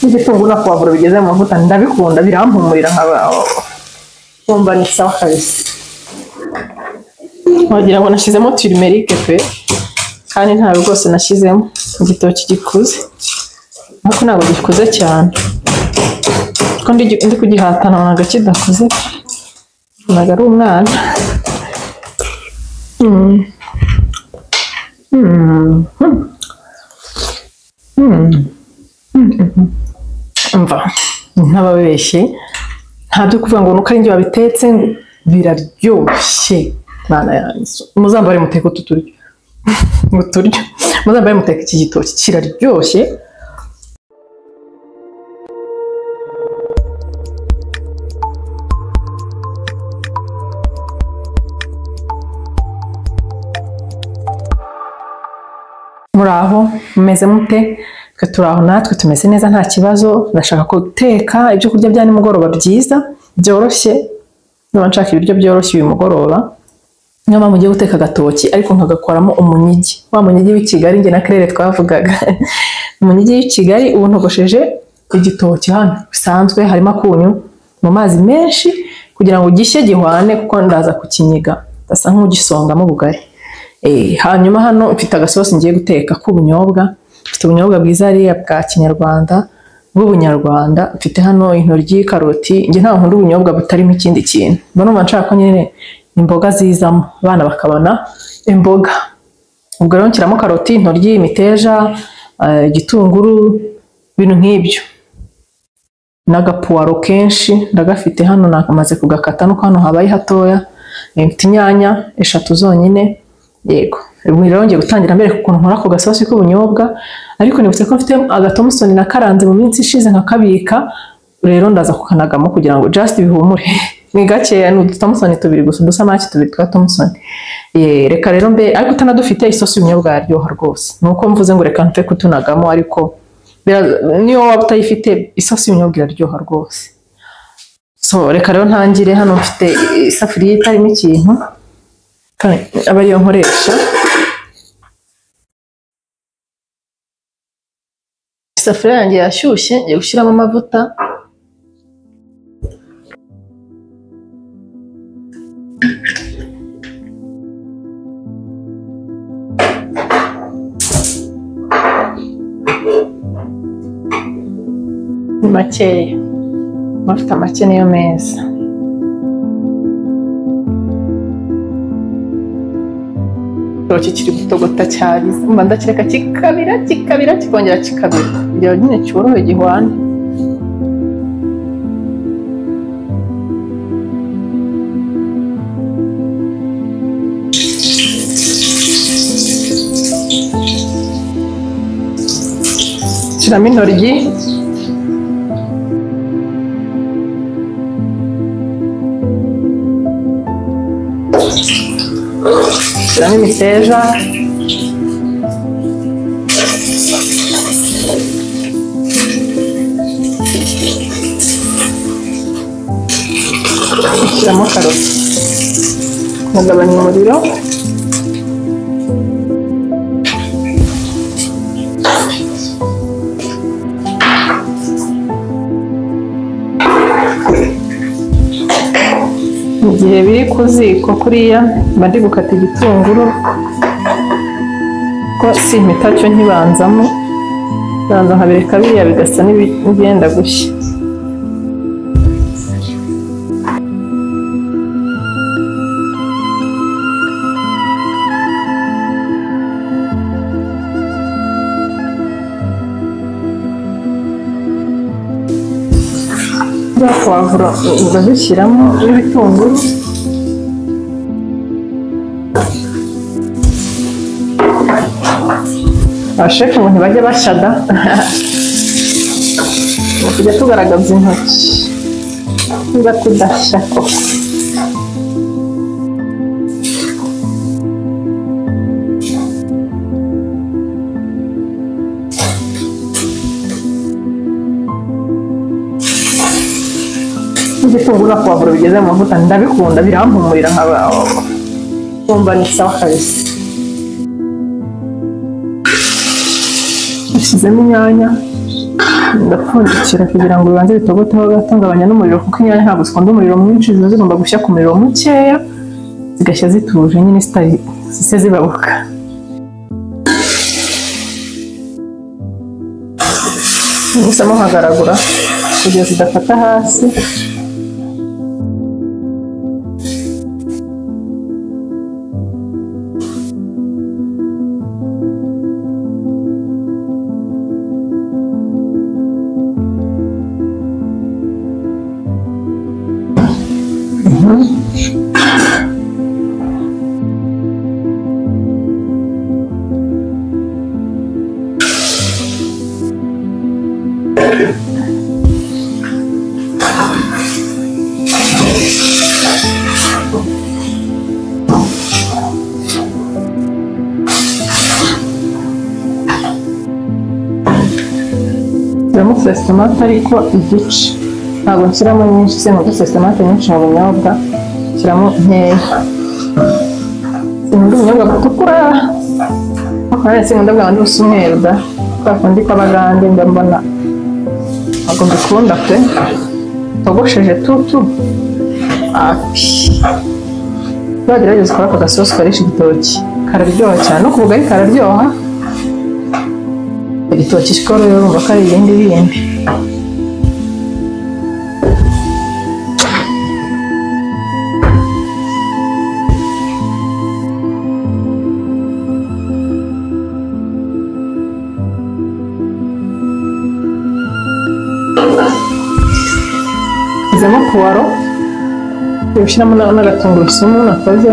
N'igitunguru na puwavuro bigeze mu mavuta ndabikunda, birampumurira nkaba nkumva ni sawa kabisa. Wagira ngo nashyizemo turmeric pe, kandi ntabwo rwose nashyizemo. Igitoki gikuze ariko ntabwo gikuze cyane, kuko ndi kugihata nabonaga kidakuze, nabonaga ari umwana. Umva ntababeshye, nta byo kuvuga ngo nuko ari njye wabitetse, biraryoshye. Mana yanjye, muzambare muteke utu turyo uturyo, muzambare muteke iki gitoki kiraryoshye. Muraho mumeze mute? Twe turaho natwe tumeze neza nta kibazo. Ndashaka guteka ibyo kurya bya nimugoroba byiza byoroshye, niba nshaka ibiryo byoroshye uyu mugoroba, niyo mpamvu ngiye guteka agatoki ariko nkagakoramo umunyigi, wa munyigi w'i Kigali njye na Claire twavugaga. Umunyigi w'i Kigali ubu ntogosheje igitoki hano bisanzwe, harimo akunyu mu mazi menshi kugira ngo gishye gihwane, kuko ndaza kukinyiga ndasa nk'ugisongamo ubugari. Hanyuma hano mfite agasosi ngiye guteka k'ubunyobwa, mfite ubunyobwa bwiza hariya bwa kinyarwanda bw'ubunyarwanda, mfite hano intoryi, karoti. Njye ntabwo nkunda ubunyobwa butarimo ikindi kintu, mba numva nshaka ko nyine imboga zizamo, abana bakabona imboga. Ubwo rero nshyiramo karoti, intoryi, imiteja, igitunguru, ibintu nk'ibyo, n'agapuwaro kenshi ndagafite hano, namaze kugakata nuko hano habaye hatoya. Mfite inyanya 3 zonyine. Yego, ubu rero ngiye gutangira mbere ukuntu nkora ako gasosi k'ubunyobwa, ariko nibutse ko mfite agatomusoni nakaranze mu minsi ishize nkakabika, rero ndaza kukanagamo kugira ngo just bihumure. Ni gakeya, ni udutomusoni 2 gusa, udusamaki 2 twa tomusoni. Reka rero mbe, ariko utanadufite isosi y'ubunyobwa yaryoha rwose. Nuko mvuze ngo reka mfe kutunagamo, ariko niyo waba utayifite isosi y'ubunyobwa iraryoha rwose. So reka rero ntangire. Hano mfite isafuriya itarimo ikintu, aba ariyo nkoresha. Isafuriya yanjye yashyushye, ngiye gushyiramo amavuta. Ni makeya, amavuta make niyo meza. Igitoki kiri gutogota cyabize, mba ndakireka kikabira kikabira kikongera kikabira kugira ngo nyine cyorohe gihwane. Shyiramo intoryi, shyiramo imiteja, shyiramo karoti, nkagabanya umuriro. Mu gihe biri ku ziko kuriya mba ndi gukata igitunguru, ko simpita cyo nkibanzamo, nbanza nkabireka biriya bigasa n'ibigenda gushya. Puwavuro ndazishyiramo n'ibitunguru, abashefu ngo ntibajye bashada, tujya tugaragaza intoki niba tudashya koko. Igitunguru na puwavuro bigeze mu mavuta ndabikunda, birampumurira nkaba nkumva ni sawa kabisa. Nashyizemo inyanya. Ndapfundikira kugira ngo bibanze bitogoteho gato, ngabanya n'umuriro kuko inyanya ntabwo zikunda umuriro mwinshi, ziba zigomba gushya ku muriro mukeya, zigashya zituje nyine zitari zise zibabuka. Nisamo nkagaragura kugira zidafata hasi. Nshyiramo sositomate ariko igice, ntabwo nshyiramo nyinshi, sinkunda sositomate nyinshi mu bunyobwa, nshyiramo nkeya. Sinkunda ubunyobwa butukura, ariko nanone sinkunda bwa bundi busa umweru da, kwa kundi kw'abagande mba mbona ntabwo mbikunda pe, togosheje tutu api. Uzagerageze ukore aka gasosi ukarisha igitoki, kararyoha cyane, no ku bugari kararyoha. Igitoki kikoroye urumva ko ari ibindi bindi. Nshyizemo puwaro, ushyiramo n'agatungurusumu nakoze.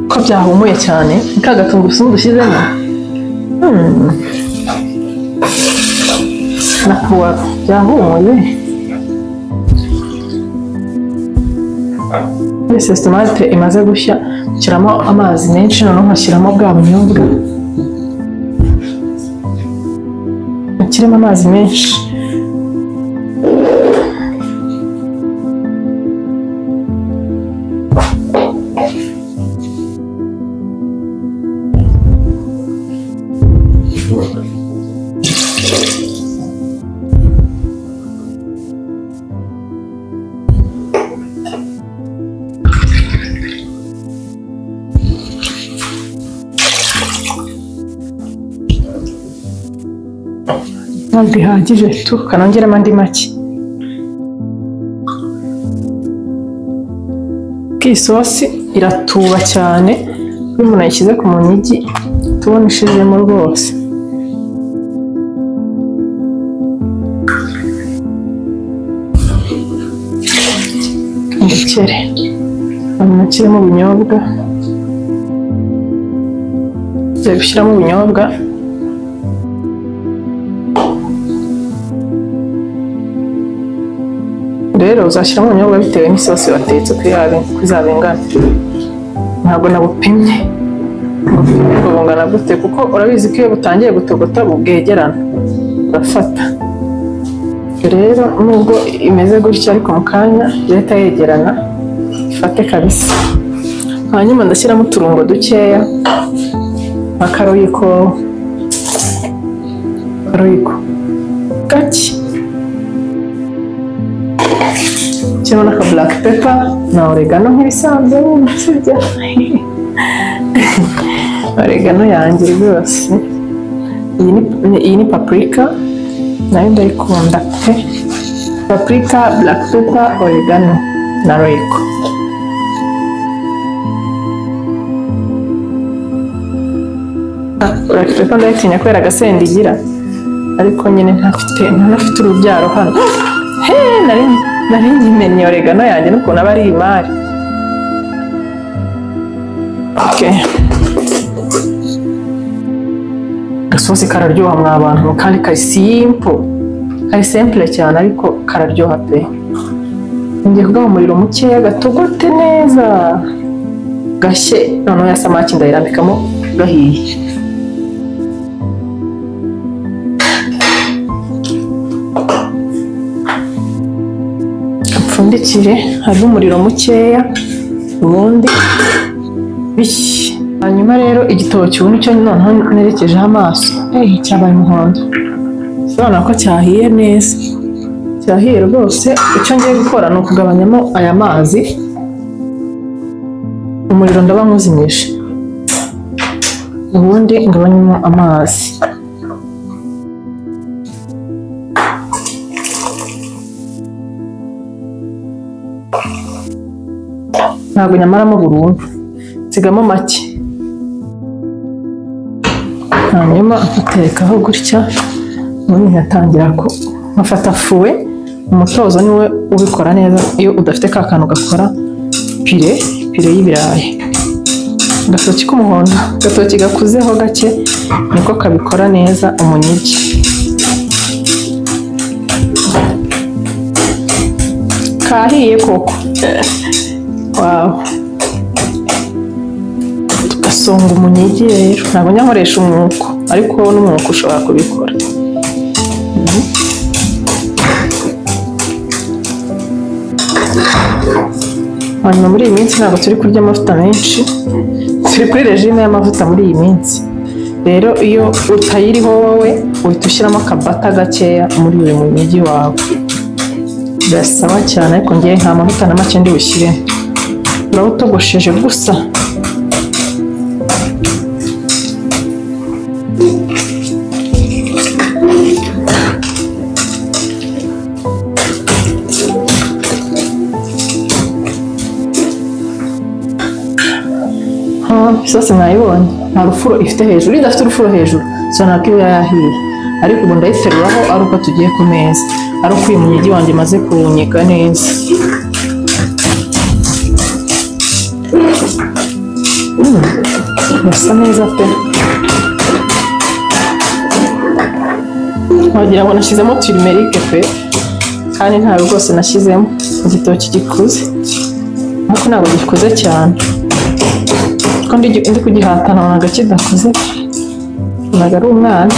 Ko byahumuye cyane, ni ka gatungurusumu dushyizemo na puwaro byahumuye. Iyo sositomate imaze gushya nshyiramo amazi menshi, noneho nkashyiramo bwa bunyobwa, nshyiremo amazi menshi. Bihagije tu, kanongeramo andi make. Isosi iratuba cyane, iyo umuntu ayishyize ku munigi tubona ishizemo rwose. Ndekere hanyuma nshyiremo ubunyobwa, ngiye gushyiramo ubunyobwa. Rero uzashyiramo ubunyobwa bitewe n'isosi watetse uko izaba ingana. Ntabwo nabupimye ngo bungana gute, kuko urabizi ko iyo butangiye gutogota bwegerana urafata. Rero nubwo imeze gutya ariko mu kanya irahita yegerana ifate kabisa. Hanyuma ndashyiramo uturungo dukeya nka karoyiko gake, nshyiramo n'aka black pepper na oregano nk'ibisanzwe, sibyo? Oregano yanjye rwose. Iyi ni paprika nayo ndayikunda pe. Paprika, black pepper, oregano na royco. Black pepper ndayitinya kubera agasenda igira, ariko nyine ntafite urubyaro hano. Nari nyimenye oregano yanjye n'ukuntu aba ari imari. Okay. Agasosi kararyoha mwa bantu, kandi kari simple. Kari simple cyane ariko kararyoha pe. Ngiye kugaha umuriro mukeya gatogote neza. Gashye, noneho ya samaki ndayirambikamo gahiye. Mpfundikire hariho umuriro mukeya ubundi bishye. Hanyuma rero igitoki ubu nicyo noneho nerekejeho amaso. Cyabaye umuhondo, urabona ko cyahiye neza, cyahiye rwose. Icyo ngiye gukora ni ukugabanyamo aya mazi, umuriro ndaba nkuzimije, ubundi ngabanyemo amazi. Ntabwo nyamaramo burundu, nsigamo make, hanyuma nkaterekaho gutya, ubundi nkatangira nkafata fuwe. Umutozo niwe ubikora neza iyo udafite ka kantu gakora pire y'ibirayi. Agatoki k'umuhondo, agatoki gakuzeho gake niko kabikora neza umunyigi. Kahiye koko, wawu. Tugasonga umunyigi rero, ntabwo nkoresha umwuko, ariko n'umwuko ushobora kubikora. Hanyuma muri iyi minsi ntabwo turi kurya amavuta menshi, turi kuri regime y'amavuta muri iyi minsi. Rero iyo utayiriho wowe uhita ushyiramo akabata gakeya muri uyu munyigi wawe, birasaba cyane. Ariko ngewe nta mavuta na make ndi bushyiremo, urawutogosheje gusa. Isosi mwayibonye nta rufuro ifite hejuru, idafite urufuro hejuru sobanura ko iba yahiye. Ariko ubu ndayiteruraho ari uko tugiye ku meza, ari uko uyu munyigi wanjye maze kuwunyiga neza. Urasa neza pe, wagira ngo nashyizemo turimerike pe, kandi ntabwo rwose nashyizemo. Igitoki gikuze ariko ntabwo gikuze cyane, ko ndi kugihatana nabonaga kidakuze, nabonaga ari umwana.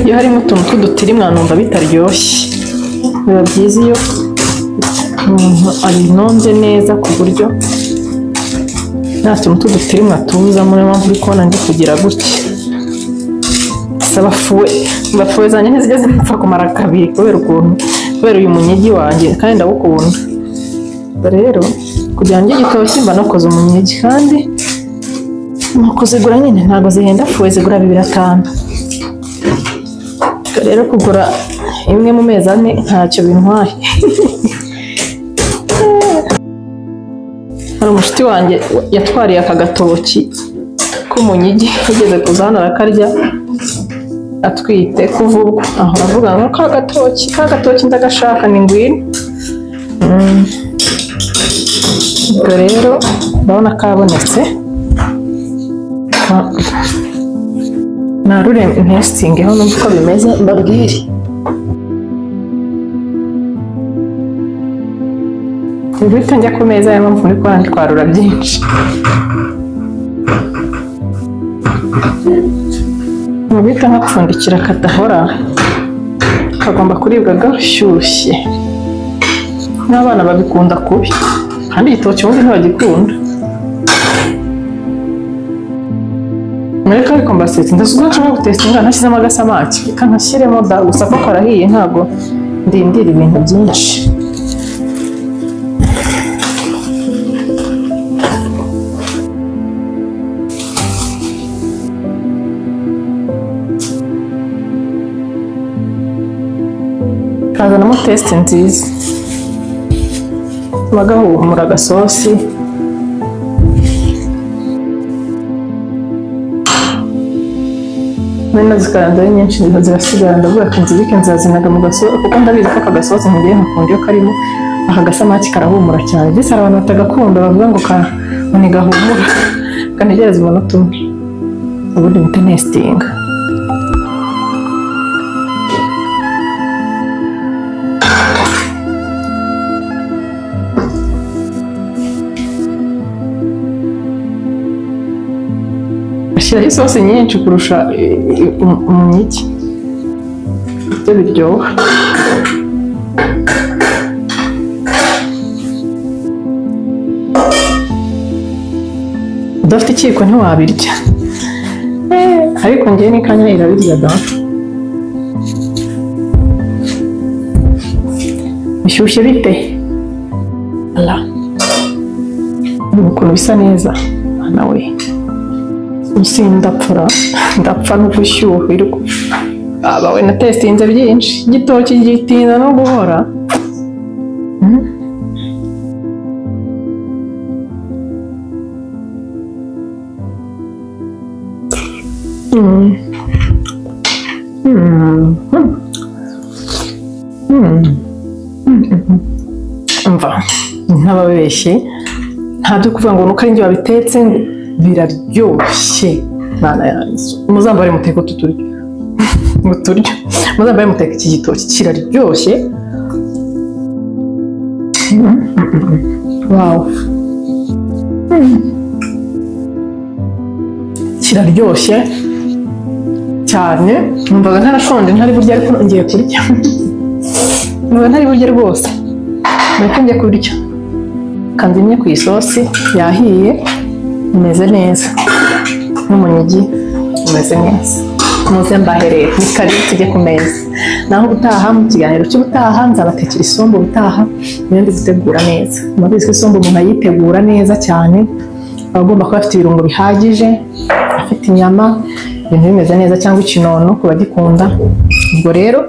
Iyo harimo utuntu tw'udutirimwa numva bitaryoshye, biba byiza iyo umuntu abinonze neza ku buryo nta tuntu tw'udutirimwa tuzamo. Niyo mpamvu uri kubona ndi kugira gutya. Bafuwe zanjye ntizijya zipfa kumara kabiri kubera ukuntu, kubera uyu munyigi wanjye, kandi ndawukunda. Rero kugira ngo igitoki mba nakoze umunyigi, kandi mu kuzigura nyine ntabwo zihenda fuwe, zigura 2,500. Rero kugura imwe mu mezi 4 ntacyo bintwaye. Hari umushuti wanjye yatwariye aka gatoki k'umunyigi, yigeze kuza hano arakarya atwite kuva ubwo ahora avuga ngo ka gatoki ndagashaka ni ngwino. Ubwo rero ndabona kabonetse, narure ntesitingeho numva uko bimeze mbabwire. Guhita njya ku meza, niyo mpamvu muri kubona ndi kwarura byinshi. Mu guhita nkapfundikira kadahora, kagomba kuribwa gashyushye, n'abana babikunda kubi, kandi igitoki ubundi ntibagikunda. Mureke ariko mbasetse, ndasubiza nshobora gutesitinga ntashyizemo agasamaki, reka ntashyiremo da, gusa ko karahiye ntabwo ndindira ibintu byinshi. Kazanamo tesite nziza, bagahumura agasosi. Nino zikaranze ari nyinshi zirasigara, ndavuga ko nzibike nzazinaga mu gasosi, kuko ndabizi ko aka gasosi ngiye nkakunda iyo karimo aka gasamaki karahumura cyane. Ndetse hari abantu batagakunda bavuga ngo ntigahumura, kantegereze umunota umwe ubundi mpite ntesitinga. Ushyiraho isosi nyinshi kurusha umunyigi, ibyo biryoha. Udafite ikiko ntiwabirya, ariko njyewe n'ikanya irabirya da. Bishyushye bite? Ala, ukuntu bisa neza nawe. Sindapfura, ndapfa n'ubushyuhe. Abawe natestinze byinshi, igitoki gitinda no guhora. Umva ntababeshye, nta byo kuvuga ngo nuko ari njye wabitetse, biraryoshye. Mana yanjye, muzambare muteke utu turyo, uturyo muzambare muteke iki gitoki kiraryoshye. Wow, kiraryoshye cyane. Numvaga ntarashonje ntari burya, ariko ngiye kurya. Numvaga ntari burya rwose, ariko ngiye kurya. Kanzimye ku isosi yahiye, imeze neza, n'umunyigi umeze neza. Muze mbaherere, ni karibu tujye ku meza. Naho ubutaha, mu kiganiro cy'ubutaha nzabatekera isombe. Ubutaha niyo ndi gutegura neza. Murabizi ko isombe umuntu ayitegura neza cyane, aba agomba kuba afite ibirungo bihagije, afite inyama, ibintu bimeze neza, cyangwa ikinono ku bagikunda. Ubwo rero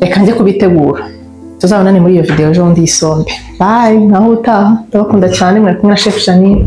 reka njye kubitegura, tuzabonane muri iyo video ejo bundi y'isombe. Bye, naho ubutaha, ndabakunda cyane. Mwari kumwe na Chef Jeannine.